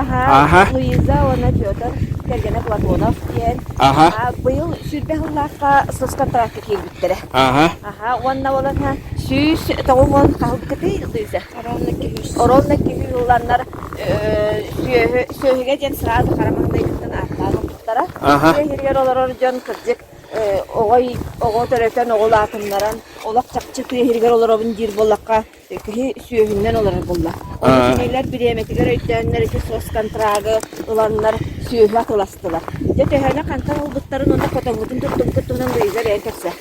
аха, Аха. Луиза уонна Петр кэргэнэ Платонов диэн. Аха. А, быйыл сүүрбэ сыллаахха соцконтракка киирбиттэрэ. Аха. Аха, уонна буолан 190 хаһылкытый Луиза? Ровно киһи Ровно киһи ылланнар сүөһү сүөһүгэ диэн сразу хара маҥнайгыттан ааттаан ылбыттара. Аха. Тыа иһигэр олорор дьон кырдьык оҕо оҕо төрөтөн, оҕо улаатыннаран, олох чахчы тыа иһигэр олоробун диир буоллахха, киһи сүөһүннэн олорор буолла. Ону кинилэр бириэмэтигэр өйдөөннөр ити соцконтрагы ыланнар сүөһү атыластылар. Дьэ төһөнү хантан ылбыттарын уонна хотоҥҥутун туттубуккут туһунан Луиза бэйэҥ кэпсээ.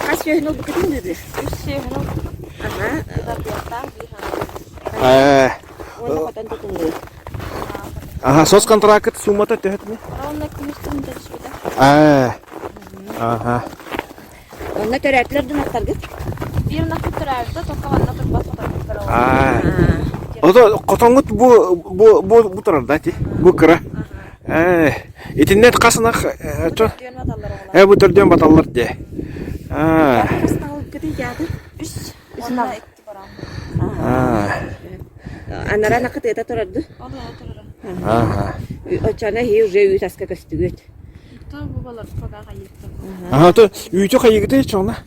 Хас сүөһүнү ылбыккытын дыыбы? Үс сүөһүнү ылбыппыт. Аха. Биир биир Э, Уонна хотон тутуннугут. Аха, соцконтракт суммата төһөтүнүй? Ровно күнүстэн түспүтэ. Э, аха. Онно төрөөтүлэр да ынахтаргыт? Биир ынахпыт төрөөбүтэ, только манна турбат хотоннор Аа. Ото хотоҥҥут бу бу бу бу турар да ти? Бу кыра. Э, итиннэ хас ынах чо? Э, бу төрдүөн баталлар дии. Аа. Хас ынах ылбыккытый Үс. Үс Уонна ынах. икки бараан. Аа. Анараа ынаххытыата турар ду? Ол ыла турара. Аха. Оччоно эһи уже үүт аска көстүгүт. То бу балар пока хайыттар. Аха, то үүтү хайыгыты чоҥна?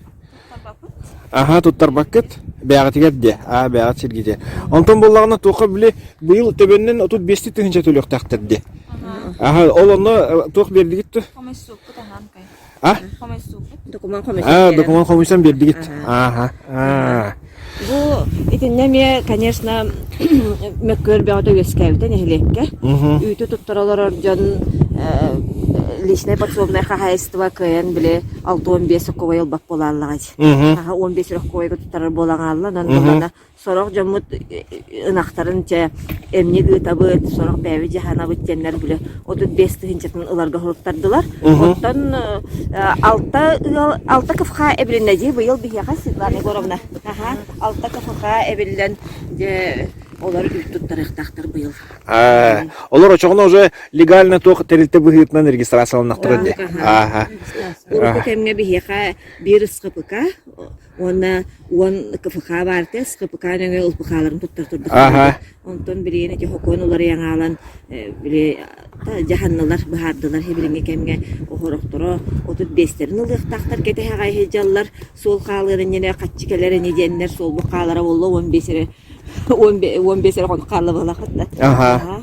Туттарбаппыт. Аха, туттарбаккыт. Бэйэҕитигэр диэ. Аа, бэйэҕит сиргите. Онтон буоллаҕына туохха били быйыл төбөннөн 35 тыһыынча төлүөхтээхтэр диэ. Аха. Аха, ол онно туох биэрдигит ту? Хомойсууппут аһаан кай. А? Хомойсууппут. Докумуон хомуйсан Аа, биэрэн. докумуон хомуйсан биэрдигит. Аха. Ааха. Аа. Бу итиннэ эмиэ, конечно, мөккүөр бөҕөтө үөскээбитэ нэһилиэккэ. Мгм. Үүтү туттара олорор дьон личнай подсобное хаһаайыстыба кыайан били 65 соккобой ылбат буолааллаҕа дии. Мгм. Аха 15 сороккобойга туттарар буолан хаалла, онон Мгм. буоллаҕына Сорох дьоммут ынахтарын чэ эмньик ыытабыт, сорох бэйэбит дьаһанабыт диэннэр били 35 тыһыынчатын ыларга суруттардылар. Оттон алта ыал алта КФХ эбилиннэ дии быйыл биһиэхэ Светлана Егоровна. Аха, алта КФХ эбиллэн дьэ олор үүт туттарыахтаахтар быйыл. Олор очоҕуна уже легально туох тэрилтэ быһыытынан регистрацияланнахтара дии. Ааха. Урукку кэмҥэ биһиэхэ биир СХПК Уонна уон КФХ баар этэ, СХПК нөҥүө ЛПХ-ларын туттар турдахтара. Онтон билигин ити хокуон уларыйан хаалан, били дьаһаннылар, быһаардылар билиҥҥи кэмҥэ оһорохторо 35-тэрин ылыахтаахтар кэтэһэҕэ сылдьаллар. Суол хаалыан иннинэ хаччы кэлэр ини диэннэр суолбут хаалара буолла 15 эрэ 15 эрэ хонук хаалла буоллаххыт да. Аха.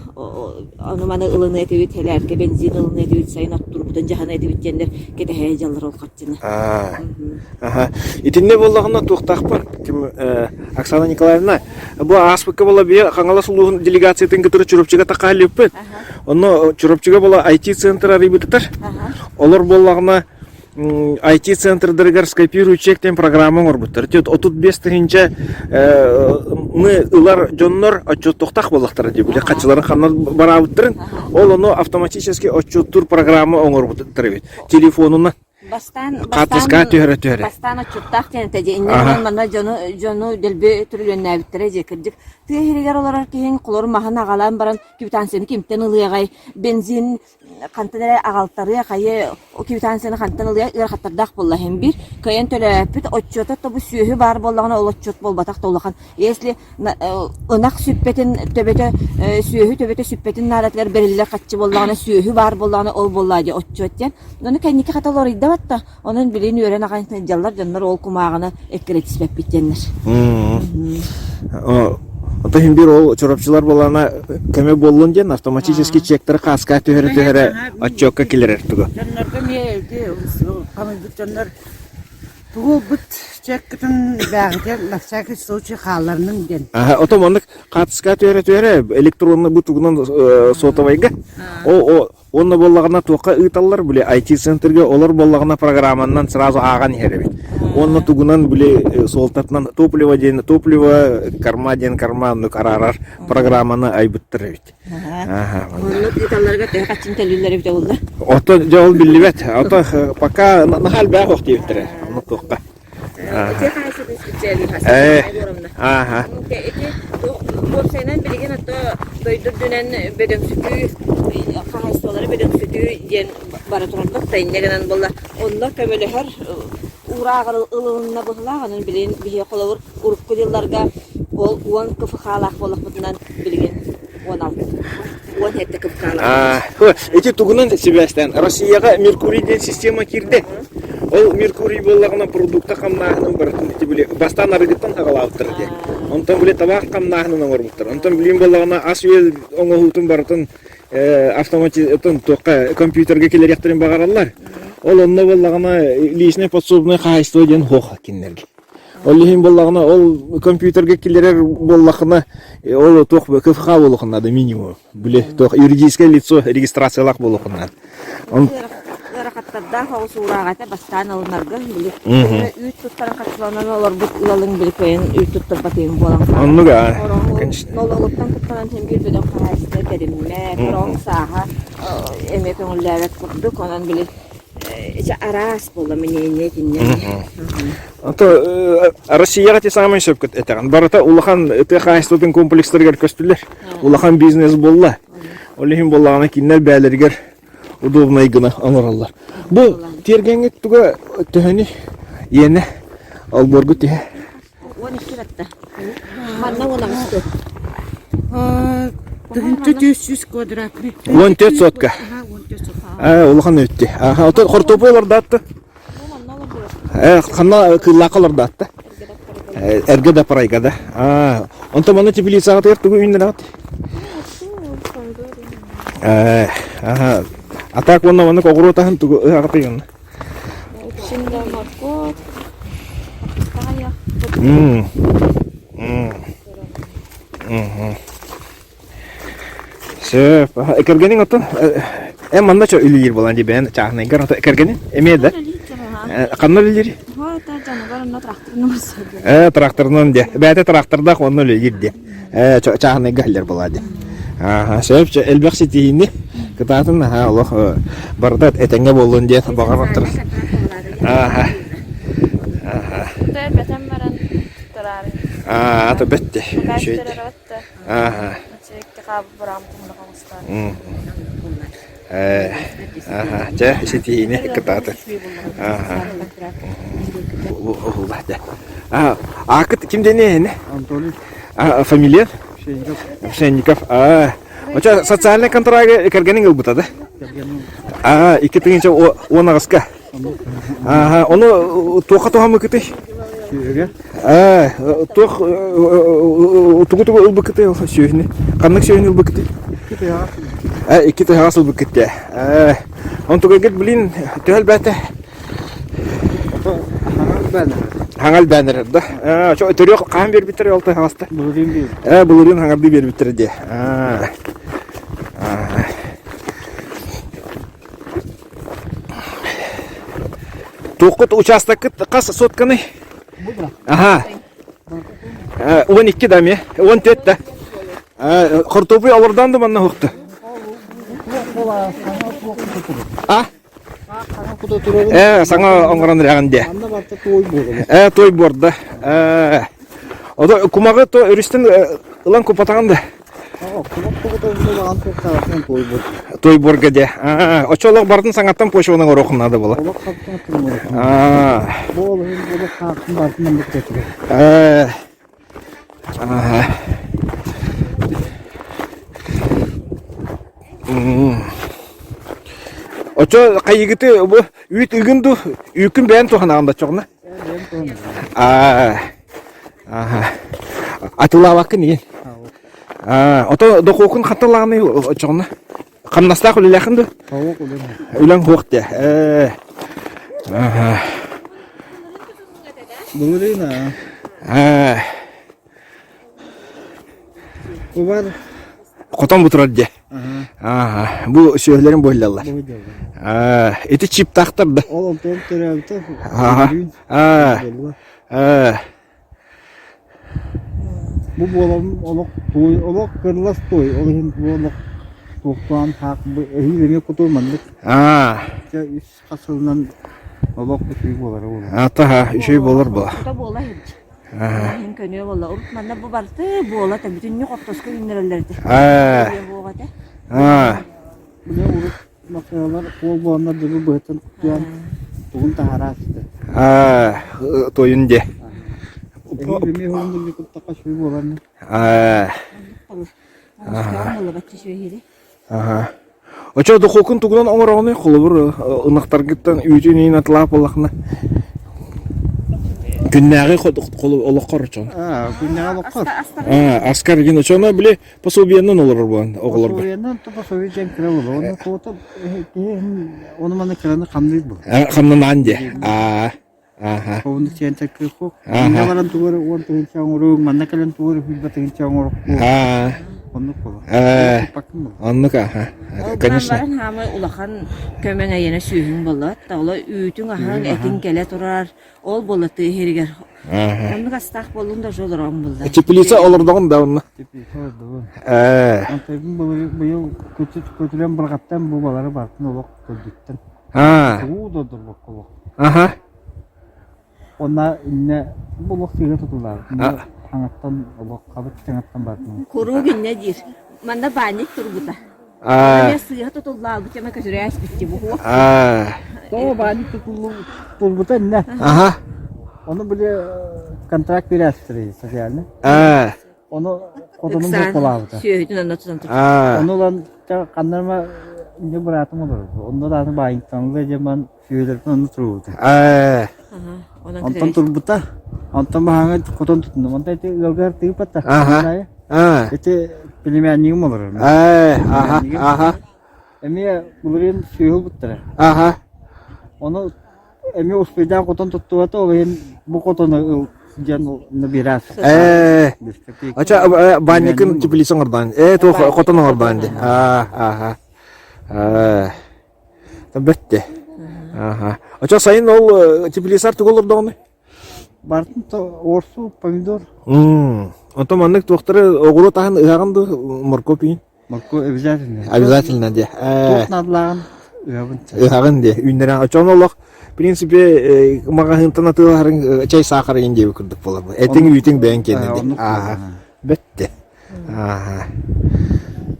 Ону маны ылыныа этибит, һэлээркэ бензин ылыныа этибит, сайын оттуурбутун дьаһаныа этибит диэннэр кэтэһэ сылдьаллар ол хаччыны. Аха. Итиннэ буоллаҕына туохтаахпын ким Оксана Николаевна бу ааспыкка буола бие Хаҥалас улууһун делегациятын кытары Чурапчыга тахаалыппыт. Онно Чурапчыга буола IT-центр арыйбытытар. Олор буоллаҕына IT-центрдарыгар скопируй чек диэн программа оҥорбуттар. 35 тыһыынча ны ылар дьоннор отчуоттуохтаах буоллахтара дии били хаччыларын ханна бараабыттарын ол ону автоматически отчуоттуур программа оҥорбуттар эбит телефонунан Бастаан хаартыскаҕа түһэрэ түһэрэ бастаан отчуттаах диэн этэ дьэ инньэ гынан манна дьону дьону дэлби түрүлүөннээбиттэрэ дьэ кырдьык тыа иһигэр олорор киһиҥ холор маһын аҕалан баран квитанцияны кимтэн ылыаҕай бензин хантан эрэ аҕалтарыа хайы квитанцияны хантан ылыа ыарахаттардаах буолла иһин биир кыайан төлөөппүт отчуота то бу сүөһү баар буоллаҕына ол отчуот буолбатах да улахан если ынах сүппэтин төбөтө сүөһү төбөтө сүппэтин наадатыгар бэриллэр хаччы буоллаҕына сүөһү баар буоллаҕына ол буоллаа дии отчуот диэн ону кэнники хата уларыйда батта онон билигин үөрэн аҕай сылдьаллар дьоннор ол кумааҕыны эккирэтиспэппит диэннэр Оттон иһин биир ол чурапчылар буоллаҕына көмө буоллун диэн автоматически чектары хааска түһэрэ түһэрэ отчуокка киллэрэр тугу. Дьоннорго эмиэ ити хамыйбыт дьоннор тугу ылбыт чеккытын бээҕитэ на всякий случай хаалларының диэн. Аха, отом оннук хаатыска түһэрэ түһэрэ электронный бу тугунан сотовайга о Уонна буоллаҕына туохха ыыталлар били IT-центргэ олор буоллаҕына программаннан сразу ааҕан иһэр эбит. Уонна тугунан били суолтатынан топливо диэн топливо, корма диэн корма оннук араарар программаны айбыттар эбит. Оннук ыыталларга төһө хаччын төлүүллэр эбитэ буолла? Ото дьэ ол биллибэт. Ото пока наһаа элбэх ох диэбиттэрэ. Оннук туохха. Тыа хаһаайыстыбатын специалиһа Э, Светлана Егоровна. ааха. Ити уопсайынан билигин ото дойду үрдүнэн бөдөҥсүтүү хаһаайыстыбалары бөдөҥсүтүү диэн бара турарбыт да инньэ гынан буолла. Онно көмөлөһөр уурааҕар ылылынна быһылаах. Онон билигин биһиги холобур урукку дьылларга Ол 10 КФХ-лаах буоллахпытынан билигин 16 17 КФХ-лаах. Ити тугунан сибээстээн Россияҕа Меркурий диэн система киирдэ. Ол Меркурий буоллаҕына продукта хамнааһынын барытын ити били бастаан арыгыттан аҕалаабыттар диye. Онтон били табаах хамнааһынын оҥорбуттар. Онтон билигин буоллаҕына ас-үөл оҥоһуутун барытын автоматизатын туохха компьютерга киллэриэхтэрин баҕараллар. Ол онно буоллаҕына личное подсобное хаһаайыстыба диэн суох кинилэргэ. Ол иһин буоллаҕына ол компьютерга киллэрэр буоллахына ол туох КФХ буолуохун наада минимум. Били туох юридическое лицо регистрациялаах буолуохун наада. Ыарахаттардаах оҕус уураах этэ бастаан ылынарга били үүт туттаран харчыланан олорбут ыалыҥ били кыайан үүт туттарбатыын буолан хаалар. Оннук аа, конечно. Нолуогуттан куттанан син биир бөдөҥ хаһаайыстыба тэриммэт, ороҥ сааһа эмиэ көҥүллээбэт курдук, онон били ити араас буолла мнение итиннэ. Ото Россияҕа ти саамай сөпкө этэҕин. Барыта улахан тыа хаһаайыстыбатын комплекстарыгар көстүлэр. Улахан бизнес буолла. Ол иһин буоллаҕына кинилэр бээлэригэр удобнай гына оҥороллор. Бу тиэргэҥҥит туга төһөнү иэнэ олбуоргут түһэ? 12 батта. Манна 18 сот. 1400 квадратный. 14 сотка. Аа, улахан өттү. Аха, ото хортуоппуй олордаатты. Э, ханна кыыллаахха олордаатта. Эргэ да парайга да. Аа, онтон манна теплицаҕытыгар тугу үүннэрэҕит? Э, аха. А так уонна маннык оҕуруот аһын тугу ыһаҕытый онно? Şimdi морковь, М. М. Мгм. Сөп. Кэргэниҥ оттон эн манна чо үлэлиир буолан дии бэйэн чааһынайгар ото кэргэниҥ эмиэ да? Ханна үлэлиир? Э, тракторынан дии. Бэйэтэ трактордаах онно үлэлиир дии. Э, чааһынайга үлэлиир буолаа дии. Ааха, сөп, элбэх ситиһиини кытаатын аха олох барыта этэҥҥэ буоллун диэн баҕаран турар. Ааха. Ааха. Бэтэн баран туттараары. Аа, ата бэтте. Ааха. Э, аха, чэ, ситиһиини кытааты. Аха. А, аакыт ким диэни Антоний. А, фамилия? Пшенников. Пшенников. А, оча социальный контрагы кэргэниҥ ылбыта да? А, 2010 аҕыска. Ааха, ону туохха туһаммыкытый? Сүөһүгэ. Аа, туох тугу-тугу ылбыккытый ол сүөһүнү? Ханнык сүөһүнү ылбыккытый? Икки тыһаҕас. Э, икки тыһаҕас ылбыккыт дии. Ээ, онтугайгыт, блин, төһө элбээтэ? Хаҥал бээнэр. Хаҥал бээнэр да. Ээ, төрүөх хаһан биэрбиттэр ол тыһаҕаста? Былырыын биэрбиттэр. Ээ, былырыын хаҥардыы биэрбиттэр дии. Аа. Аа. Туоххут учаастаккыт хас сотканый? Аха. 12 да эмиэ. 14 да. Хортуопуй олордоон да манна хуохту. А? Э, саҥа оҥорон ирэҕин диэ. Э, той буорда. Э, ото кумаҕы то өрүстэн ылан купатаҕын да. Той буорга дьэ. Оччо олох барытын саҥаттан почванан оруохун наада буола. Оччо хайыгыты бу үүт ыгын ду үүкүн бэйэн туһанаҕын да чоҕуна? Аа. Атылаабаккын иин. Аа, ото дохуокун хатталааҕыный оччоҕуна? Хамнастаах үлэлээххин дуо? Суох үлэм. Үлэҥ суох диэ. Ээ. Аха. Былырыын аа. Аа. Убар. Хотон бу турар диэ. Аа, бу сүөһүлэрин быһыллаллар. Аа, ити чиптаахтар да. Ол онтон төрөөбүтэ. Аа. Аа. Аа. Бу буолан олох туой, олох кырылас туой, ол иһин бу олох туохтаан хаах бу эһиил эмиэ кутуу маннык Аа. Дьэ үс хас сылынан олох үчүгэй буолара буолуо. Атаха үчүгэй буолар була. Кута буола иһирдьи. Иһин көнүө буолла. Урут манна бу барты буола та бүтүннүү хортоска үүннэрэллэр этэ. Аа. Буоҕа этэ. Аа. Бile урут Максалар куол буоланнар дьыбы быһытын туйан тугун таһарааччы. Аа, тойун де. Эһиил эмиэ уһун куттахха үчүгэй буолар. Аа. Аха. Очо духуокун тугунан оҥороҕунуй? Холобур, ынахтаргыттан үүтүн иин атылаах буоллахына. Күннээҕи олоххор очон. Аа, күннээҕи олоххор. Аа, аскар гин очоно били пособиеннан олорор буолан оҕолорго. Пособиеннан то пособие диэн кыра буолар. Онно туота киһи ону маны кыраны хамныыр буолар. Хамнанаан диэ. Аа. Ааха. Ону сиэн кыаху. Ааха. Манна баран тугу эрэ 10 тыһыынча оҥоруоҥ, манна кэлэн тугу эрэ 20 тыһыынча оҥороххун. Аа. Оннук буолар. Ээ. Туппаккын буолар. Оннук ааха. Ол Конечно. баран хаамай улахан көмөҥ эйэнэ сүүһүҥ буолла. Ола үүтүҥ аһаҥ этиҥ кэлэ турар. Ол буолла тыа иһиригэр. Ааха. Оннук астаах буоллун да олороон булла. Теплица олордоҕун да онно. Теплица олордоҕун. Ээ. Онтон быйыл көтүлэн бырҕаттан бу балары бартын олох көрдүттэн. Аа. Уу да олорбокко олох. Аха. Онна иннэ бу олох сыыһа тутуллаабыт. Хаҥаттан олох хабыт хаҥаттан бардым. Куруук иннэ диир. Манна баанньык турбута. Аа. Эмиэ сыыһа тутуллаабыт эмэ көтүрээс битти буһуо. Аа. Тоҕо баанньык тутуллубута иннэ. Аха. Ону били контракт биэрээстэрий социальный. Аа. Ону хотонум буолбалаабыта. Сүөһүтүн онно тутан турбут. Аа. Ону ылан ханна эмэ инньэ быраатым олорор. Онно даҕаны баайыҥтаналла диэн баран сүөһүлэрбин онно турбута. Аа. Онтон турбута. Онтон баһааҥҥа хотон тутуннум. Онтон ити ыалга тыыппата. Аха. Аа. Ити племяннигим олорор. Аа. Аха. Аха. Эмиэ былырыын сүөһү ылбыттара. Аха. Ону эмиэ успейдаан хотон туттубата, ол иһин бу хотону ыл диэн биэрээс. Ээ. Ача баанньыкын теплица оҥордоон. Ээ туох хотон оҥордоон дии. Аа аха. Аа. Бөттө. Аха. Очо сайын ол теплицар тугу олордоҕунуй? Бартын оорсу помидор. Мм. Онтон маннык туохтары оҕуруот аһын ыһаҕын дуу моркуоп иин? Моркуоп обязательно. Обязательно диэ. Туох наадалааҕын ыһабын. Ыһаҕын диэ. Үүннэрэн. Очон олох, в принципе, маҕаһыынтан атыылаһарыҥ чай саахар иин диэбит курдук буолар. Этиҥ үүтүҥ бэйэҥ киэнэ диэ. Ааха. Бөттө. Ааха.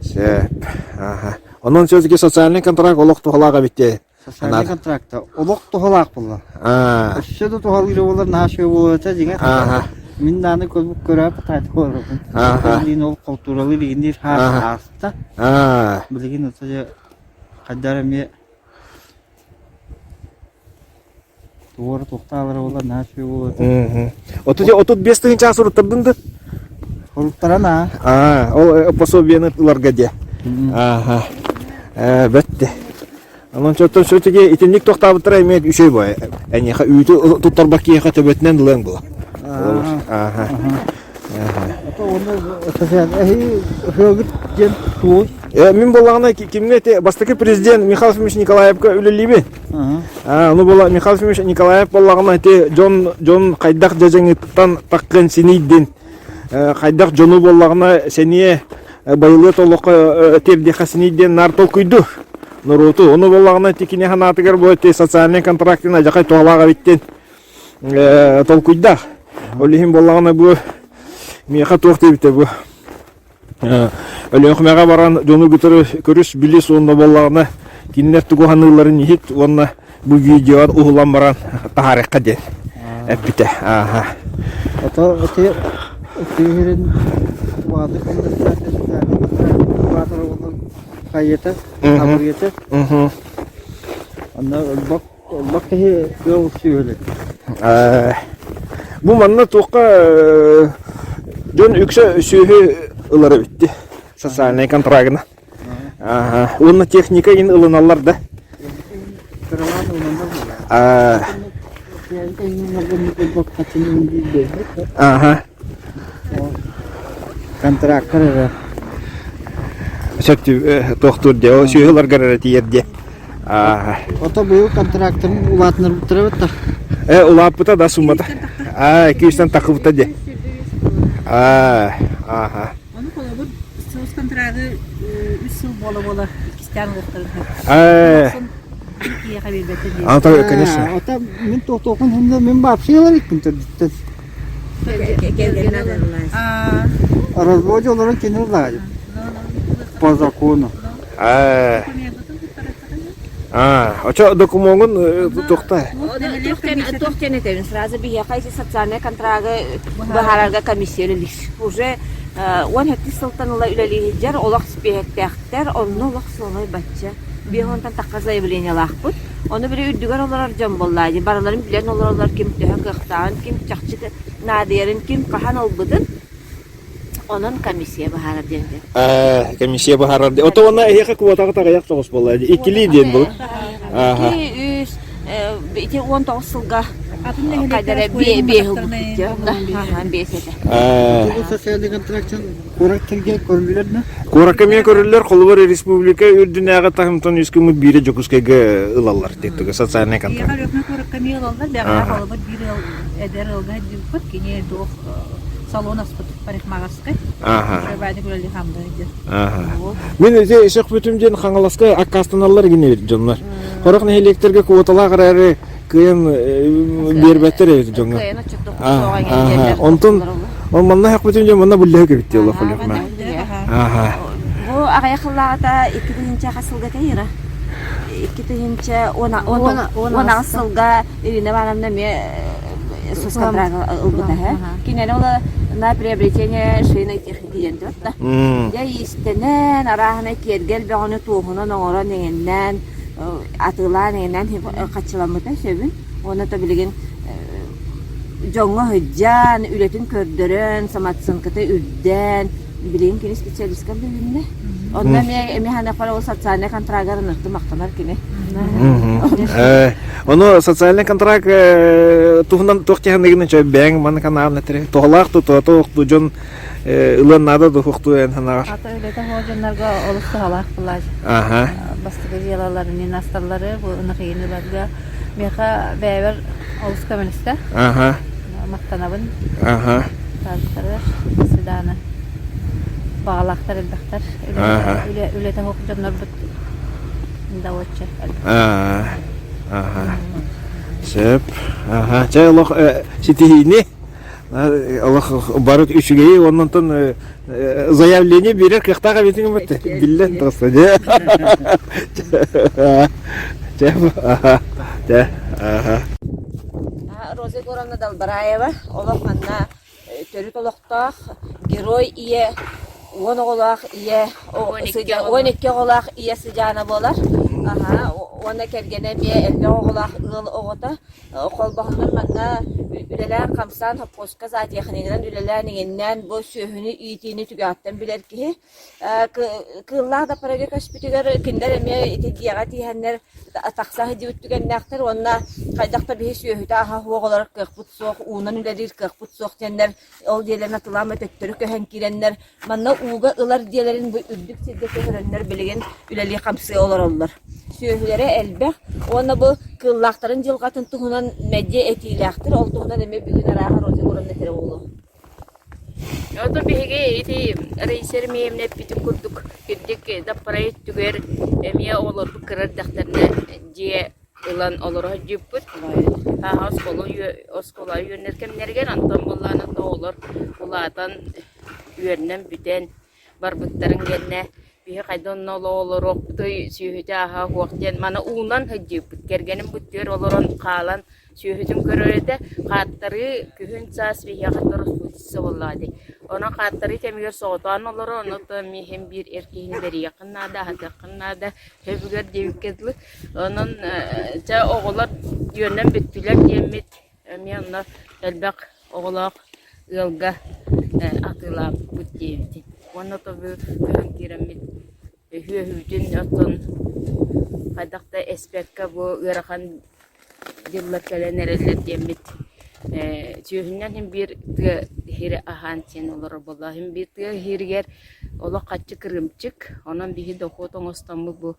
Сөп. Ааха. Онон все-таки социальный контракт олох туһалаах эбит дии. Социальный контракта олох туһалаах буолла. Өссө да туһалыыр буолар наһаа үчүгэй буолуо этэ дьиҥэ. Мин дааны көрбүт көрөөп таайта олоробун. Билигин ол култууралыы билигин ааста. Билигин ото дьэ хайдах эмиэ Туора туохтаалара буолла наһаа үчүгэй буолуо этэ. 35 тыһыынча суруттардын да? Суруттаран аа. Аа, ол пособиены ыларга диэ. Ааха. Ээ, бөттө. Онон чоттон все-таки итинник тохтаабыттара эмиэ үчүгэй бо. Эниэхэ үүтү туттарбат киһиэхэ төбөтүнэн ылыаҥ була. Ааха. диэн туой? Мин буоллаҕына кимҥэ ити бастакы президент Михаил Ефимович Николаевка үлэлиибин. Ону буола Михаил Ефимович Николаев буоллаҕына ити дьон дьон хайдах дьадьаҥыттан таххын синийдин хайдах дьону буоллаҕына сэниэ байылыат олоххо тиэрдиэххэ синийдиэн наар толкуйду норуоту. Ону буоллаҕына ити кини санаатыгар бу ити социальный контрактын адьахай туһалаах эбиттин толкуйдаах. Ол иһин буоллаҕына бу миэхэ туох диэбитэ бу Өлүөхүмэҕэ баран дьону кытары көрүс билис уонна буоллаҕына кинилэр тугу саныылларын иһит уонна бу видеоҕа уһулан баран таһаарыахха диэн эппитэ. Ааха. Ото ити тыһырын баады хайыта, абырыйата. Онно өлбөк Олох киһи ыал сүөһүлүк. Бу манна туохха дьон үксэ сүөһү ылар эбитти социальнай контрагына. Уонна техника ин ылыналлар да. Ага. Контрактар эрэ. Сөп туохтуур диэ, сүөһү ыларгар эрэ тиийэр диэ. Ото быйыл контрактарын улаатынарбыттара эбит Э, улааппыта да суммата. Аа, 200-тан тахыбыта диэ. Аа, ааха. Ону холобур соус контрагы үс сыл буола-буола иккистээн ылыахтарын Э. Киһиэхэ биэрбэттэр диэн. Ата, конечно. Ото мин туохтуохпун хиннэ мин вообще ылар иккин төрдүттэн. Разводе олорон кини ыллаҕа По закону. Э. Аа, очо докумуоҥун туохта? Туох диэн этэбин, сразу биһиэхэ ити социальнай контрагы быһаарарга комиссия үлэлиир. Уже 17 сылтан ыла үлэлии сылдьар, олох испиэһэктээхтэр, онно олох суолай бачча. Биэс уонтан тахха заявлениелаахпыт. Ону били үрдүгэр олорор дьон буоллаа дии, барыларын билэн олороллор ким төһө кыахтааҕын, ким чахчы наадыйарын, ким хаһан ылбытын. Онон комиссия быһаарар диэн этэ. Комиссия быһаарар диэн. Ото уонна эһиэхэ квотаҕыт аҕыйах соҕус буолла. Иккилии диэн бу. Икки, үс, ити 19 сылга хайдара биэһи ылбыппыт биэс этэ. Социальный контракт куорат тиргэ көрүллэр да? Куоракка эмиэ көрүллэр, холобур республика үрдүнээҕи таһымтан үс күммүт биирэ Дьокуускайга ылаллар диэттигэ социальный контракт. Өлүөхүмэ куоракка эмиэ ылаллар, бэҕэһээ холобур биир ыал эдэр ыалга сылдьыбыппыт, кини туох салон аспыт парикмахерскай. Ага. Баадик үлэлии хамдыы диэн. Ага. Мин ити сөхпүтүм диэн Хаҥаласка аккаастаналлар гинэ дьоннор. Хорох нэһилиэктэргэ квоталаах эрээри кыайан биэрбэттэр эбит дьоҥҥо. Кыайан отчуттук суоҕа диэннэр. Онтон он манна сөхпүтүм диэн манна буллаһык эбит диэн олох Ага. Ага. Бу аҕыйах сыллааҕыта 2000 хас сылга тэйира? 2018 сылга Ирина Ивановна эмиэ соцконтракт ылбыта һэ. Кинини ол на приобретение швейной техники диэн да. Дьэ иистэнэн, арааһынай киэргэл бөҕөнү туоһунан оҥорон иҥиннээн, атыылаан иҥиннээн хаччыламмыта сөбүн. Уонна то билигин дьоҥҥо сылдьан, үлэтин көрдөрөн, самооценката үрдээн, билигин кини специалистка билиннэ. Онно эмиэ эмиэ ханыахпар ол социальный контрагар ынырты махтанар кини. Ону социальный контракт туһунан туох тиһаныгын чой бэйэҥ маны канаан этери туһалаах ту туһата дьон ылыан наада духуохтуу эн санааҕар. Ата үлэтэ хуо дьоннорго олус туһалаах былааж. Аха. Бастакы дьыалаларын асталлары бу ынахыйын ыларга миэхэ бэйэбэр олус көмөлөстө. Аха. Махтанабын. Аха. Тааттары, свидана. Баҕалаахтар элбэхтэр. Үлэ үлэтэ суох дьоннорбут да оччо элбэх. Аха. Сөп. Аха. Чэ олох ситиһиини олох бары үчүгэйи оннонтон заявление биэрэр кыахтаах эбитиҥ эбит биллэн тахса дьэ чэ чэ аха Роза Егоровна Далбараева олох манна төрүт олохтоох герой ийэ уон оҕолоох ийэ 12 оҕолоох ийэ сыдьаана буолар. Аха, уонна кэргэнэ эмиэ элбэх оҕолоох ыал оҕото. Холбоһоннор манна үлэлээн-хамсаан хоппуоска зоотехнигынан үлэлээн иҥиннээн бу сүөһүнү иитиини түгэҕиттэн билэр киһи. Кыыллаах Даппарайга көспүтүгэр кинилэр эмиэ ити дьиэҕэ тииһэннэр тахса сылдьыбыт түгэннээхтэр уонна хайдах да биһи сүөһүтэ аһа суох олорор кыахпыт суох, уунан үлэлиир кыахпыт суох диэннэр ол дьиэлэрин атылаама төттөрү көһөн киирэннэр манна ууга ылар дьиэлэрин бу үрдүк сиргэ көһөрөннөр билигин үлэлии-хамсыы олороллор. Сүөһүлэрэ элбэх уонна бу кыыллаахтарын дьылҕатын туһунан мэлдьи этиилээхтэр, ол туһунан эмиэ бүгүн арааһа Роза Егоровна этэрэ буолуо. Ото биһиги ити Раиса Еремеевна эппитин курдук кирдик Даппарай өттүгэр эмиэ оҕолорбут кыра эрдэхтэринэ дьиэ ылан олоро сылдьыбыппыт. Ааһа оскуола оскуола үөрэнэр кэмнэригэр онтон буоллаҕына оҕолор улаатан үөрэнэн бүтэн барбыттарын кэннэ биһи хайда онно олоруохпутуй сүөһүтэ аһа суох диэн маны уунан сылдьыыппыт. Кэргэним бүттүөр олорон хаалан сүөһүтүн көрөр этэ. Хааттарыы күһүн саас биһиэхэ распутица буоллаҕа дии. Онон хааттарыы кэмигэр соҕотоон олорор, онон миэхин биир эр киһини бэрийиэххин наада, аһатыаххын наада, сөбүгэр диэбиккэ дылы. Онон дьэ оҕолор үөннэн бүттүлэр диэммит эмиэ онно элбэх оҕолоох ыалга атыылаабыппыт диэбитим. Уонна тобу көһөн киирэммит үһүөһүүтүн оттон хайдах да эспэккэ бу ыарахан дьыллар кэлэн эрэллэр диэммит сүөһүнэн син биир тыа иһирэ аһаан сиэн олорор буолла. Син биир тыа иһиригэр олох хаччы кырыымчык, онон биһи дохуот оҥостоммут бу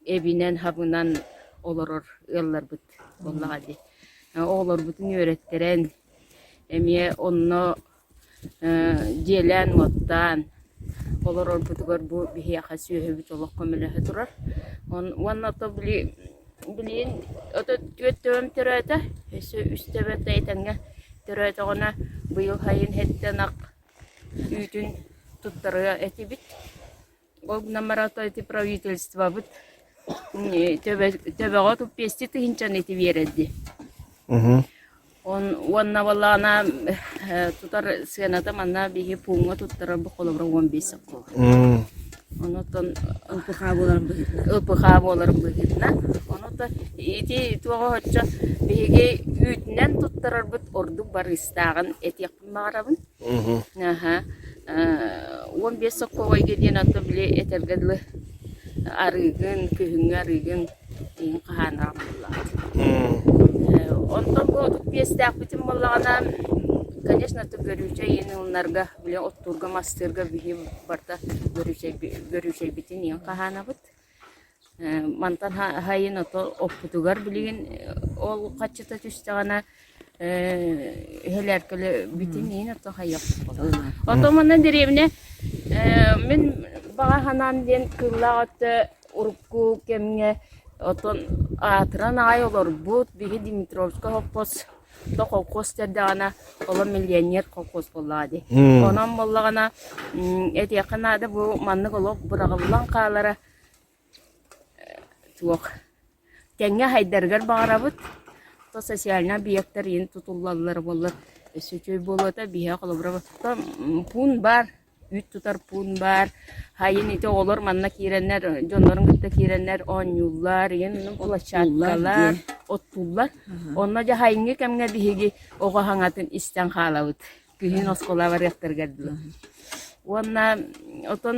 эбинэн-хабынан олорор ыалларбыт буоллаҕа дии. Оҕолорбутун үөрэттэрэн, эмиэ онно дьиэлээн-уоттаан олорорбутугар бу биһиэхэ сүөһүбүт олох көмөлөһө турар. Уонна ото били билигин ото түөрт төбөм төрөөтө, өссө үс төбөтө этэҥҥэ төрөөтөҕүнэ быйыл сайын сэттэ ынах үүтүн туттарыа этибит. Ол гынан баран ити правительствобыт. Төбөҕө туппиэсти тыһыынчаны ити биэрэрди. Уонна буоллаҕына тутар сыаната манна биһи пууҥҥа туттарар бу холобура 15 сокуол. Онуттан ЛПХ буоларын быһыытынан. ЛПХ буоларын быһыытынан. Онуттан ити туоҕа оччо биһиги үүтүнэн туттарарбыт ордук барыыстааҕын этиэхпин баҕарабын. Аха. 15 сокуобайга диэн ото били этэргэ дылы арыыгын, күһүҥҥү арыыгын иһин хаһаанаҕын буоллаҕа. Онтон бу 35-тээхпитин буоллаҕына, конечно, көрүүчэй иһин ылынарга, били оттуурга, мастыырга биһи барыта көрүүчэйбитин иһин хаһаанабыт. Мантан хайын ото оппутугар билигин ол хаччыта түстэҕинэ эһэлэркэлэ бүтүн иин ото хайыахпыт буолар. Ото манна дэриэбинэ мин баҕа санаам диэн кыыллаах өттө урукку кэмҥэ отон аатыран аҕай олорбут биһи Дмитровскай холкуос то холкуос тэрдэҕинэ оло миллионер холкуос буоллаҕа дии. Онон буоллаҕына этиэххэ наада бу маннык олох быраҕыллан хаалара туох тэҥҥэ аһайдарыгар баҕарабыт. То социальнай объектар иһин тутуллаллара буоллар өссө үчүгэй буолуо этэ. Биһиэхэ холобура пуун баар, үүт тутар пуун баар. Хайын ити оҕолор манна киирэннэр, дьоннорун кытта киирэннэр оонньууллар, иһин площадкалар, оттууллар. Онно дьэ хайыҥҥы кэмҥэ биһиги оҕо хаҥатын истэн хаалабыт. Күһүн оскуола барыахтарыгар дылы. Уонна отон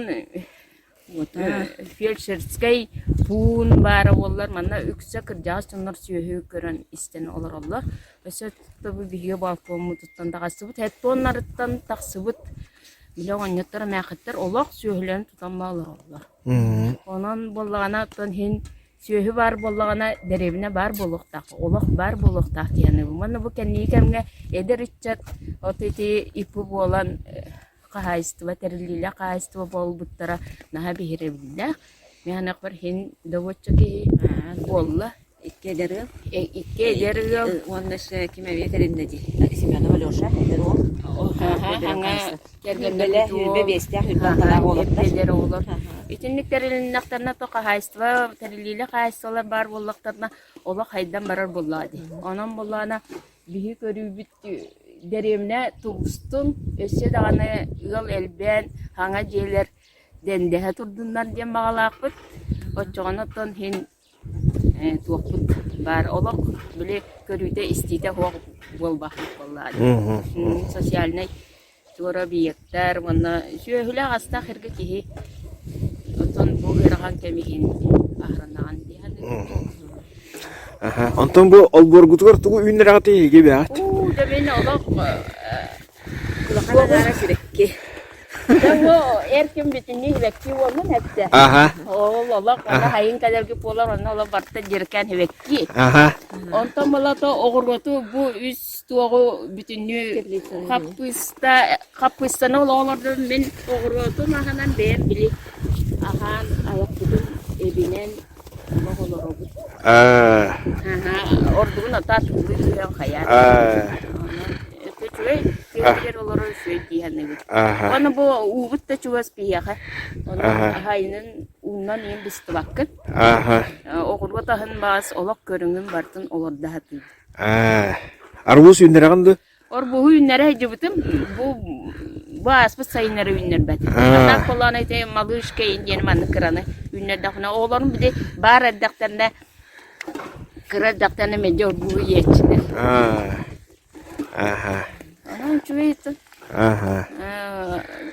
Фельдшерскэй пуун баара буоллар, манна үксэ кырдьаҕас дьоннор сүөһү көрөн истэн олороллор. Өссө бу биһиги балкоммутуттан таҕыстыбыт, хеттоннарыттан тахсыбыт били оҕонньоттор, эмээхиттэр олох сүөһүлэрин тутан олороллор. Онон буоллаҕына, оттон иһин сүөһү баар буоллаҕына, дэриэбинэ баар буолуохтаах, олох баар буолуохтаах диэн саныыбын. Уонна бу кэнники кэмҥэ эдэр ыччат от ити ИП буолан хаһаайыстыба тэриллиилээх хаһаайыстыба буолбуттара наһаа биһирэбиллээх. Мин саныахпар иһин добуочча киһи буолла. Икки эдэр ыал. Икки эдэр ыал. Уонна өссө ким эмиэ тэриннэ дии. Семенов Алеша, эдэр уол. Хаҥа кэргэннэрэ сүүрбэ биэстээх, сүүрбэ алталаах уолаттар. Эдэр оҕолор. Итинник тэрилиннэхтэринэ то хаһаайыстыба, тэриллиилээх хаһаайыстыбалар баар буоллахтарына олох хайдан барар буоллаҕа дии. Онон буоллаҕына биһи көрүүбүт дэриэбинэ тубустун, өссө даҕаны ыал элбээн, саҥа дьиэлэр дэндэһэ турдуннар диэн баҕалаахпыт. Оччоҕуна оттон иһин туохпут баар олох били көрүүтэ-истиитэ суох буолбахпыт буоллаҕа дии. Социальнай туора объектар уонна сүөһүлээх астаах эргэ киһи оттон бу ыарахан кэм иһин аһарынаҕын дии саныыбын. Онтон бу олбуоргутугар тугу үүннэрэҕитий эһиги бэҕэт? Уу, дьэ мин олох Улахан аҥаара сибэкки. Дьэ бу эр ким бүтүннүү сибэкки уолун эттэ. Аха. Ол олох онно хайын кэлэрги буолар онно олох барыта дьирикээн сибэкки. Аха. Онтон болото оҕуруоту бу үс туоҕу бүтүннүү хаппыыста хаппыыстаны олох олордум мин оҕуруотум аһынан бэйэм били аһаан айахпытын эбинэн олох олоробут. Аа. Аха, ордугун ата атыылыы түһэн хайаан. Аа. Онон үчүгэй тыа олорор үчүгэй дии саныыбын. Аха. Уонна бу уубут да чугас биһиэхэ. Онон Аха. аһайынын уунан иин быстыбаккын. Аха. Оҕуруот аһын баас олох көрүҥүн барытын олордо сатыыбын. Аа. Арбуз үүннэрэҕин дуо? Орбуһу үүннэрэ сылдьыбытым. Бу бу ааспыт сайыннары үүннэрбэтим. Атах холоон ити малышка диэн маннык кыраны үүннэрдэхпинэ оҕолорум били баар эрдэхтэринэ кыра эрдэхтэринэ мэлдьи орбуһу иэччилэр. Аа. Аха. Онон үчүгэй итин. Аха.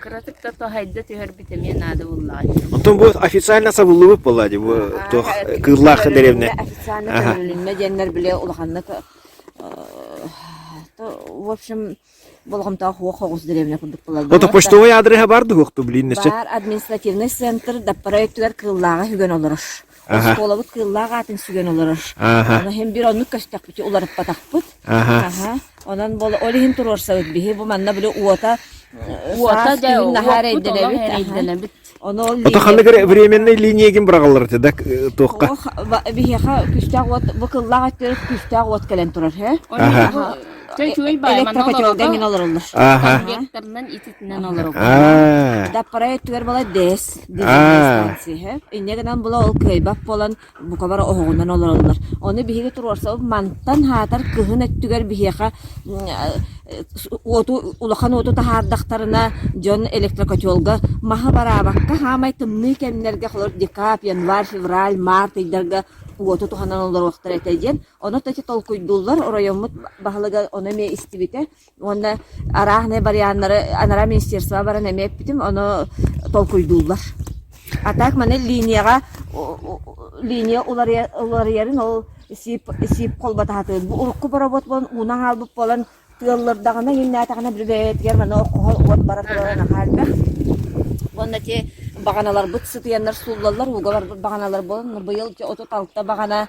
Кыратык да тоһайда түһэрбит эмиэ наада буоллаҕа дии. Онтон бу официально сабыллыбыт буолла дии бу туох кыыллаах дэриэбинэ. Официально көрүлүннэ диэннэр били улаханнык в общем болҕомтоох уох оҕус дэриэбинэ курдук буолар. Ото почтовый адрыһа бар дуһуохту блин Баар административный центр даппара өттүгэр кыыллааҕа сүгэн олорор. Оскуолабыт кыыллаах аатын сүгэн олорор. Ону иһин бир оннук көстөхпүтү уларыппатахпыт. Аха. Онон бол ол иһин туруорсабыт биһи бу манна били уота Уота да наһаа эрэйдэнэбит. эрэйдэнэбит. Ону ол Ото ханнык эрэ временный линиягин быраҕаллар этэ да туохха? Биһиэхэ күүстээх уот бу кыллаах өттүгэр күүстээх уот кэлэн турар, һэ? Аха. Электрокотелга мин олороллор. Конвекторынан ититинэн олоробут. Даппарай өттүгэр була ДЭС станция. Инньэ гынан була ол кыайбат буолан бука бары оһоҕунан олороллор. Ону биһиги туруорсабыт мантан хаатар кыһын өттүгэр биһиэхэ уоту улахан уоту таһаардахтарына дьон электрокотелга маһы бараабакка хаамай тымныы кэмнэргэ холор декабрь, январь, февраль, март ыйдарга уоту туһанан олоруохтара этэ диэн ону таки толкуйдууллар оройуоммут баһылыга ону эмиэ истибитэ уонна арааһынай барыйааннары анараа министерствоҕа баран эмиэ эппитим ону толкуйдууллар а так маны линияҕа линия уларыйарын ол сип сип холботаһатыыр бу урукку боробуот буолан уунан хаалбыт буолан Тыаллырдаҕына, иҥнээтэҕинэ били бэйэтигэр маны оккоһо уот бара турара наһаа элбэх. Уонна ити баҕаналарбыт сытыйаннар сууллаллар, ууга барбыт баҕаналар буолан, быйыл 36 баҕана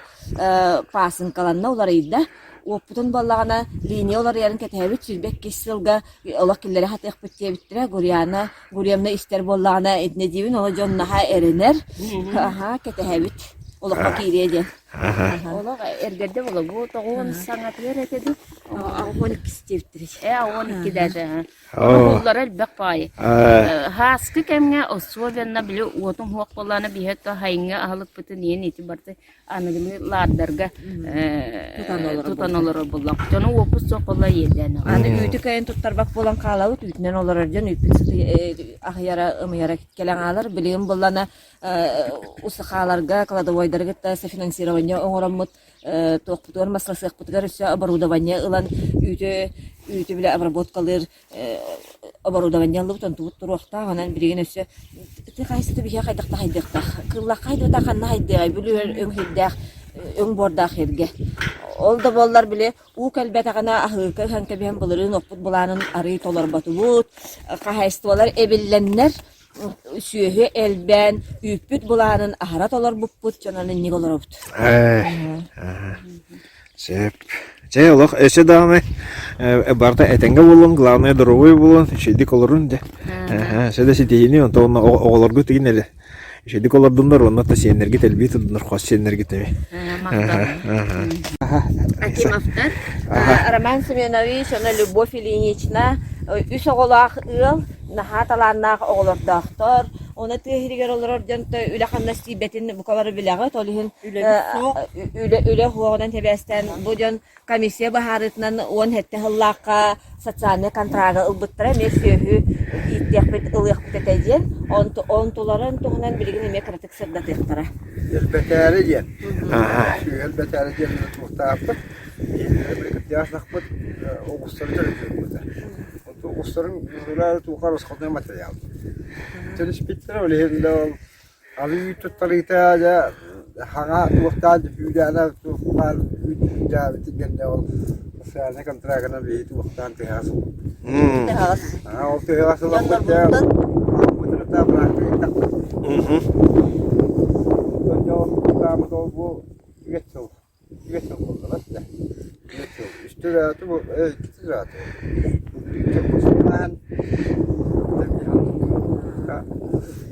паасыҥкаланна, уларыйда. Уоппутун буоллаҕына линия уларыйарын кэтэһэбит, 22 сылга олох киллэрэ сатыахпыт диэбиттэрэ. Гурьяна, Гурьевна истэр буоллаҕына итиннэ диибин, ол дьон наһаа эрэнэр, аһаа, кэтэһэбит, олоххо киириэ диэн. Олох эргэрдэ буолла. Бу тоҕуон саҥатыгар этэ дуу? 12 диэбиттэрий. Э, 12 даже. Оһоллоро элбэх баайы. Хааскы кэмҥэ особенно били уотун хуох буоллаана биһэ то хайыҥҥа аһылыкпытын иэн ити барты аныгыны лаардарга тутан олорор буоллах. Дьону уоппут суох буолла иэдээн. Аны үүтү кайын туттарбат буолан хаалабыт үүтүнэн олорор дьон үүппүт аһыйара ымыйара кэлэн хаалар. Билигин буллана усахааларга кладовойдары кытта софинансирование оҥороммут туохпутугар масласыахпытыгар өссө оборудование ылан үүтү үүтү бile обработкалыыр оборудование ыллыбыт онтубут туруохтаах онон билигин өссө тыа хаһайыстыбата биһиэхэ хайдах да хайдыахтаах кыыллаахха хайдыбата ханна хайдыаҕай бүлүү өҥ сирдээх өҥ буордаах сиргэ ол да буоллар били Уу кэлбэтэҕинэ аһыырга ыһан кэбиһэн былырыын оппут былаанын арыый толорботубут. Хаһаайыстыбалар эбиллэннэр сүөһү элбээн үүппүт былаанын аһара толорбуппут дьонон инник олоробут. Сөп. Чэ, олох өссө даҕаны барыта этэҥҥэ буоллун, главное здоровый буолун, үчүгэйдик олорун дьэ. Өссө да ситиһиини, онтон оҕолорго тигин эле. Үчүгэйдик олордуннар уонна да сиэннэргит элбии турдуннар, хос сиэннэргит эми. Акимовтар. Роман Семенович уонна Любовь Ильинична үс оҕолоох ыал, наһаа талааннаах оҕолордоохтор. Оны тыа иһигэр олорор дьонто үлэ-хамнас тиийбэтин бука бары билэҕит. Ол иһин үлэ үлэ суоҕунан тэбээстээн бу дьон Комиссия быһаарыытынан 17 сыллаахха социальнай контрагы ылбыттара, эмиэ сүөһү ииттиэхпит, ылыахпыт этэ диэн. Онтуларын туһунан билигин эмиэ кыратык сырдатыахтара. Элбэтээри диэн. Сүөһү элбэтээри диэн туохтаахпыт. Кырдьаҕас оҕустары төрөппүппүт. Оҕустарын туохар расходный материал. Төлөспүттэрэ ол иһин да ол Алы үүт туттарыыта дьэ хаҥа туохтаан сүүрээнэ туохтаан үүт үүтээбитин кэннэ ол социальнай контрагынан биһи туохтаан тыһаҕас ылбыппыт. Тыһаҕас. Аа ол тыһаҕас ыламмыт дьэ ылбытын быраакка ыыттахпыт. Онтон дьэ ол туохтаабыт ол бу үгэс сыл. Үс сыл буолла да. Үс сыл. Үстүү ырааты бу иккитин ырааты.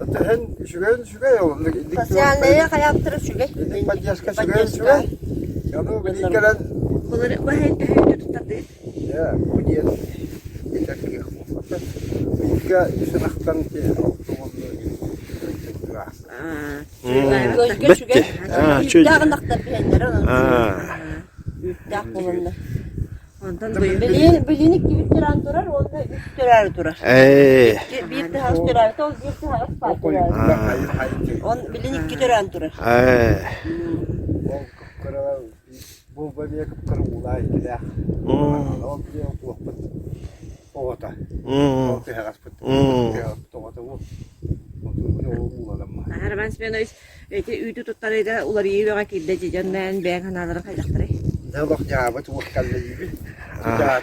Төһөн үчүгэйин үчүгэй ол. Социальная хайаптара үчүгэй. Инник поддержка үчүгэй үчүгэй. Ону билин кэлэн Былыр баһын төһөйдө туттардыы. Дьэ, бу диэн этэр кыах буолбата. Ыйга үс ынахтан алтуонну Көзгө үчүгэй. Үүттээх ынахтар биһэннэр онон. Үүттээх буоланнар. Онтон билин билин иккибит төрөөн турар уонна үс төрөөрү турар. Ээ. Биир тыһаҕас төрөөбүтэ, ол биир тыһаҕас баар төрөөбүт. Он билин икки төрөөн турар. Ээ. Ол кыра буолба эмиэ кыра уулаах иккилээх. Ол туохпут оҕото. Ол тыһаҕаспыт тыһаҕаспыт оҕото бу. Роман Семенович, ити үүтү туттарыыга уларыйыы бөҕө киирдэ дии дьон бэйэҥ санааларын хайдахтарый? Дьэ олох дьаабыт уох кэллэ диибин.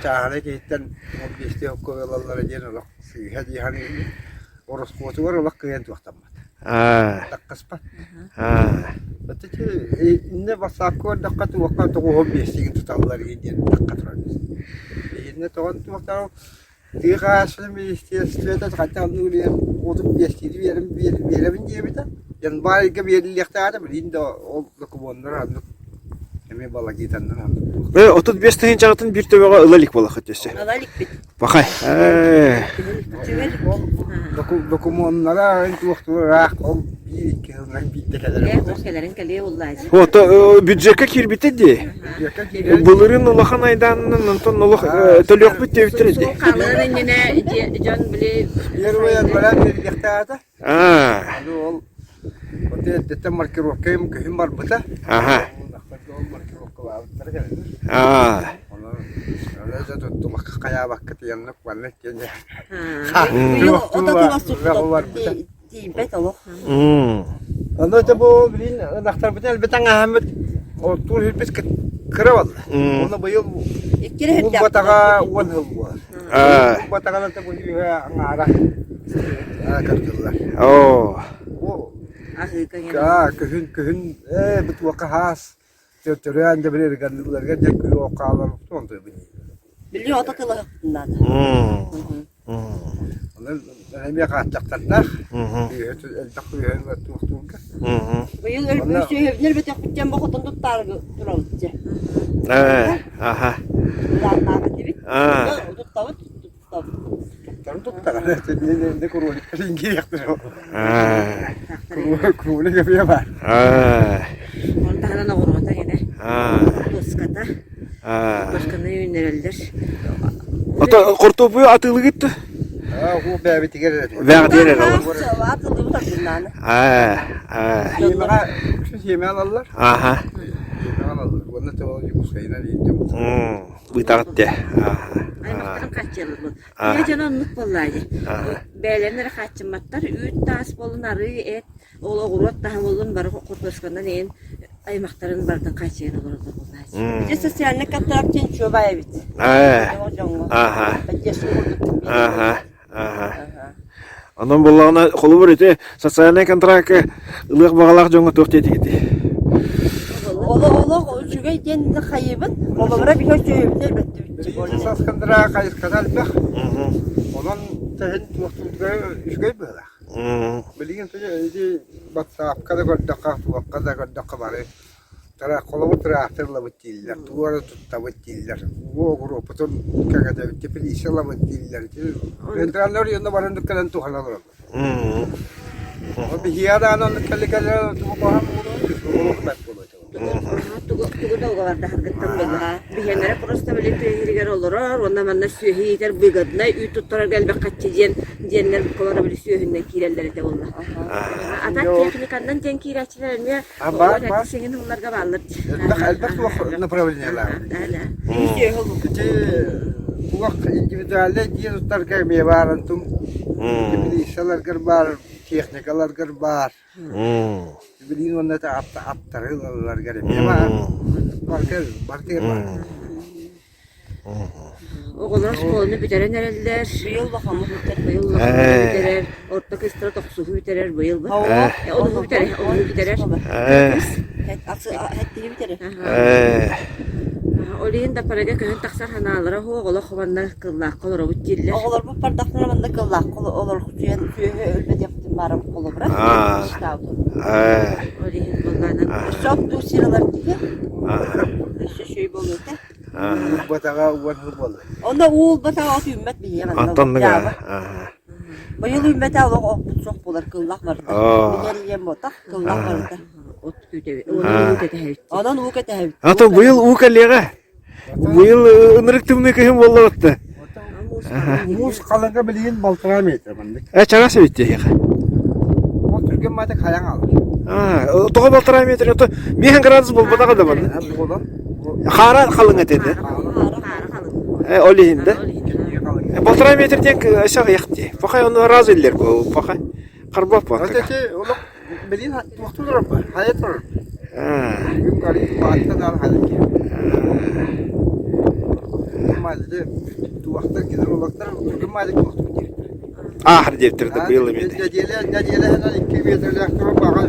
Чааһынай киһиттэн 15 окко ылаллара диэн олох сыыһа дии саныыбын. Ороскуотугар олох кыайан туохтаммат. Таккаспат. Иннэ бассаапка көрдөххө туохха тоҕуһун биэстигин туталлар диэн тахха турар. Иннэ тоҕон туохтарыл тыа хаһаайыстыбатын министерствота хайдах оннук үлэһэн отут биэстиини биэрэн биэрэбин диэбитэ. Январьга биэриллиэхтээх этэ, билигин да ол докумуоннар оннук. Эмиэ балагитаннан оннук. Э, 35 тыһыынчаҕытын биир төбөҕө ыла илик буолаххыт өссө. Ыла иликпит. Пахай. Э. Докумуоннара туохтуур ыраах ол биир икки сылынан биирдэ кэлэр. Э, ол кэлэрин кэлиэ буллаачы. Вот бюджекка киирбитэ дии. Бюджекка киирэр. Былырыын улахан айдаанынан онтон олох төлүөхпүт диэбиттэр дии. Суол хаалыан иннинэ дьон били Первый января бэриллиэхтээх Аа. Аны ол вот эрдэттэн маркировка күһүн барбыта. Аха. Ол маркировкалаабыттара кэлэллэр. Аа. Онон аны туттубакка хайаабакка тиэнник маннык диэн Быйыл ото тиийбэт олох. Ону это бу билин ынахтарбытын элбэтэн ааһаммыт оттуур сирбит кыра буолла. Оны быйыл булбатаҕа уон сыл буолар. Булбатаҕына бу үһэ аҥаара кырдыллар. Оо. Күһүн күһүн ээ бу туохха хаас төрөөн да били ырганныыларга дьэ күһү хаалар онтуй Били ото тылаһыктыннаата. Онон эмиэ хааччахтардаах. Элбэх үөһэ туохтуурга. Быйыл өлбүт сүөһүбүнэр бөтөхпүттэн бу хотон туттаарга турабыт дьэ. Ээ, аха. Былааннаабыт дибит. Аа. Туттабыт, туттабыт. Туттарын туттарар. Не кролик кириэхтэр. Аа. Кролик эмиэ баар. Аа. Оны таһынан оҕуруота гинэ. Аа. Тоската. Аа. Тосканы үүннэрэллэр. Ото хортуоппуйу атыылыгыт да? Аа, уу бэйэбитигэр эрэ. Бэйэҕитигэр эрэ. Атыллыбыт аргыннааны. Аа. Аа. Сиэмэҕэ сиэмэ алаллар. Аха. Сиэмэ алаллар. Уонна тоҕо Якутскайынан ииттим. Быытаҕыт дии. Аха. Аймахтарын хааччыйаллар. Тыа дьоно оннук буоллаа дии. Бэйэлэрин эрэ хааччымматтар. Үүт таас буоллун, арыы, эт, ол оҕуруот таһа буоллун бары хортуосканан иһин аймахтарын барытын хааччыйан олороллор буоллаа дии. Ити социальный контракт диэн чуобай эбит. Ээ. Аха. Аха. Аха. Онон буоллаҕына, холобур ити социальнай контракка ылыах баҕалаах дьоҥҥо туох диэтигитий? Олох олох үчүгэй диэн хайыбын. Холобура биһи үчүгэйбитин элбэттибит. Сас контракт хайысхата элбэх. Онон тэһин туохтуурга үчүгэй быһыылаах. Билигин ити батсаапка да көрдөххө, туохха да көрдөххө бары холобур тыраахтыр ылабыт дииллэр, тугу эрэ туттабыт дииллэр, уо группутун кэҥэтэбит, теплица ылабыт дииллэр. Центральный районна баран кэлэн туһана олороллор. Биһиэхэ даҕаны оннук кэлли кэлэ тугу куһаҕан буолуо, бэрт буолуо этэ. Тугу тугу долгобардаһаргыттан буолла. Биһиэннэрэ просто били тыа иһигэр олорор уонна манна сүөһү иитэр выгоднай үүт туттарарга элбэх хаччы диэн диэннэр букалара били сүөһүннэн киирэллэр этэ буолла. А так техниканнан диэн киирээччилэр эмиэ А баар баар. сиҥин ылларга бааллар. Элбэх элбэх туох направлениелаах. Ити туох индивидуальнай дьиэ туттарга эмиэ баар онтум теплицаларгар баар, техникаларгар баар. Билигин уонна аттары ылалларгар эмиэ баар. Барытыгар барытыгар баар. Оҕолор оскуоланы бүтэрэн эрэллэр. Быйыл улахаммыт бүтэр. Быйыл улахаммыт бүтэрэр. Орто кыыстара тохсуһу бүтэрэр быйыл. Онуһу бүтэрэр. Онуһу бүтэрэр. Хэттиһи бүтэрэр. Ол иһин Даппарайга көһөн тахсар санаалара суох, олох манна кыллаахха олоробут дииллэр. Оҕолорбут бардахтара манна кыллаахха олорохтуйан сүөһү өлбөтөхпүтүн баарым холобура. Ол иһин буоллаанан. Өссө оттуу сир ылар киһи. Өссө үчүгэй буолуо этэ. Уулбатаҕа уон сыл буолла. Онно уулбатаҕа от үүммэт биһиэхэ манна. Антонныга. Быйыл үүммэтэ олох оппут суох буолар кыллах барда. Билэр ийэм ботах кыллах барда. От күүтэбит. Онон уу кэтэһэбит. Онон уу кэтэһэбит. А то быйыл уу кэлиэҕэ. Быйыл ынырык тымныы кыһын буолла батта. Муус халыҥа билигин балтараа метр маннык. Э чараас эбит диэхэ. Ол түргэн маатык хайаҥ алар. Аа, тоҕо балтараа метр ото 5 градус буолбатаҕа да манна. Буолан. Хаара халыҥ этэ да. Э, ол иһин да. Балтараа метр диэн өссө аҕыйах дии. Пахай ону разу иллэр бу пахай. Харбап Ити олох билигин туохтуу турар ба? Хайа турар. Бүгүн арый улаатта даҕаны хайа киһи. Туохтар гидрологтар түргэн маалик туохтуу диэбиттэр. Аахыр диэбиттэр да быйыл эмиэ. Нэдиэлэ нэдиэлэ иһинэн икки метрлээх турар баҕа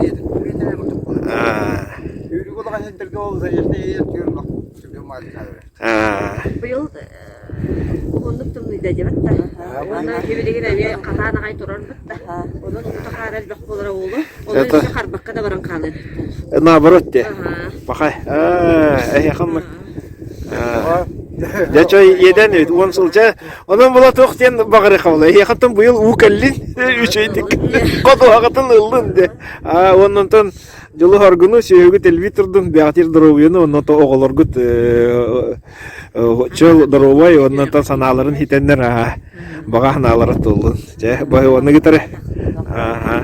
метр метр курдук буолар. Үүрүк улахан сирдэргэ ол заречный түөр олох түргэн маалик хаалар. Быйыл. Уһуннук тымныйда дьэбэт да. Уонна билигин эмиэ хатаан аҕай турарбыт да. Онон уута хаара элбэх буолара уолу. Онон Это- өссө харбакка да баран хаалар. Наоборот де. Аха. Пахай. Эһиэхэ Дьэ чой иэдэн эбит уон сыл дьэ онон була туох диэн баҕарыха була эһиэхэтин быйыл уу кэллин үчүгэйдик хотуһаҕытын ыллын де а оннонтон дьолу хоргуну сүөһүгү тэлбии турдун бэҕэтир доруобуйаны онното оҕолоргут чөл доруобай оннонтон санааларын хитэннэр аа баҕа санаалара туоллун дьэ баһы онну гытары ааха.